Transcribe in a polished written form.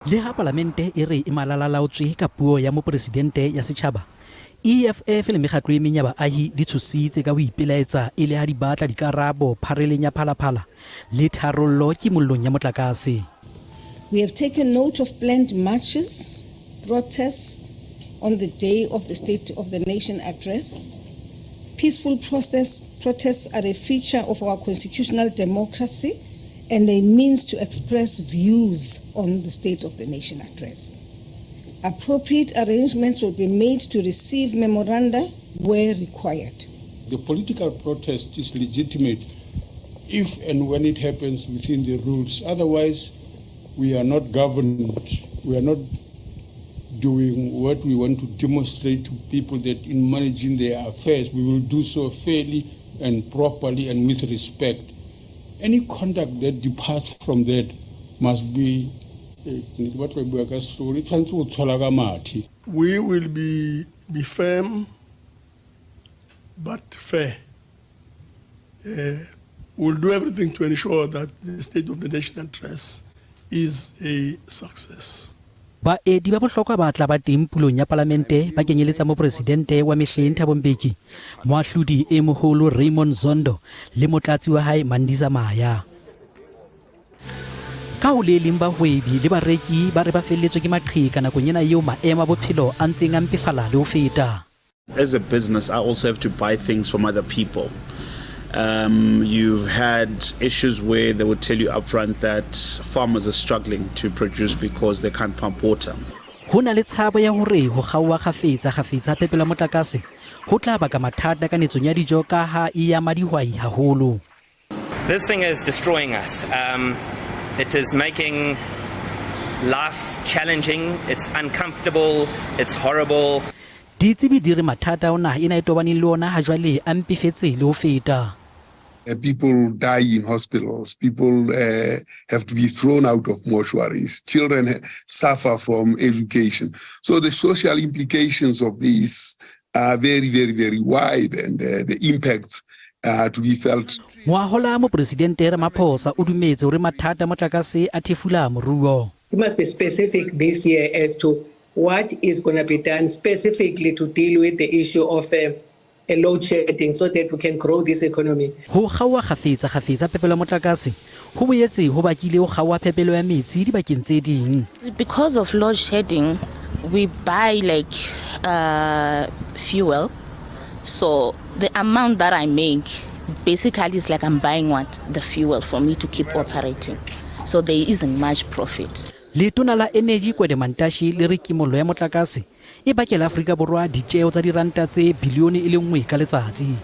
Le ha palamente e re e malalalaotswe ka puo ya mopresidente ya setjhaba, EFF le mekgatlo e meng ya baahi di tshositse ka ho ipelaetsa e le ha di batla dikarabo phareleng ya Phala Phala le tharollo kimollong ya motlakase. We have taken note of planned marches, protests on the day of the State of the Nation Address. Peaceful protests are a feature of our constitutional democracy and a means to express views on the State of the Nation Address. Appropriate arrangements will be made to receive memoranda where required. The political protest is legitimate if and when it happens within the rules. Otherwise, we are not governed. We are not doing what we want to demonstrate to people, that in managing their affairs, we will do so fairly and properly and with respect. Any conduct that departs from that must be what we tshwanetse. We will be firm but fair. We'll do everything to ensure that the State of the Nation Address is a success. Baeti ba bohlokwa ba tla ba teng pulong ya palamente ba kenyeletsa mopresidente wa mehleng Thabo Mbeki, moahlodi e moholo Raymond Zondo le motlatsi wa hae Mandisa Maya. Ka ho le leng, bahwebi le bareki ba re ba felletswe ke maqheka nakong ena eo maemo a bophelo a ntseng a mpefala le ho feta. As a business, I also have to buy things from other people. You've had issues where they would tell you upfront that farmers are struggling to produce because they can't pump water. Ho na le tshabo ya hore ho kgaoha kgafetsa kgafetsa ha phepelo ya motlakase ho tla baka mathata kanetsong ya dijo ka ha e ama dihwai haholo. This thing is destroying us. It is making life challenging, it's uncomfortable, it's horrible. Ditsebi di re mathata ao naha ena e tobaneng le ona ha jwale a mpefetse le ho feta. People die in hospitals. People have to be thrown out of mortuaries. Children suffer from education. So the social implications of this are very, very, very wide, and the impacts are to be felt. Ngwahola mopresidente Ramaphosa o dumetse hore mathata a motlakase a thefula moruo. You must be specific this year as to what is going to be done specifically to deal with the issue of a load shedding so that we can grow this economy. Ho kgaoha kgafetsa kgafetsa phepelo ya motlakase ho boetse ho bakile ho kgaoha phepelo ya metsi dibakeng tse ding. Because of load shedding, we buy like fuel. So the amount that I make basically is like I'm buying what? The fuel for me to keep operating. So there isn't much profit. Letona la Energy Gwede Mantashe le re kimollo ya motlakase e bakela Afrika Borwa ditjeo tsa diranta tse bilione e le nngwe ka letsatsi.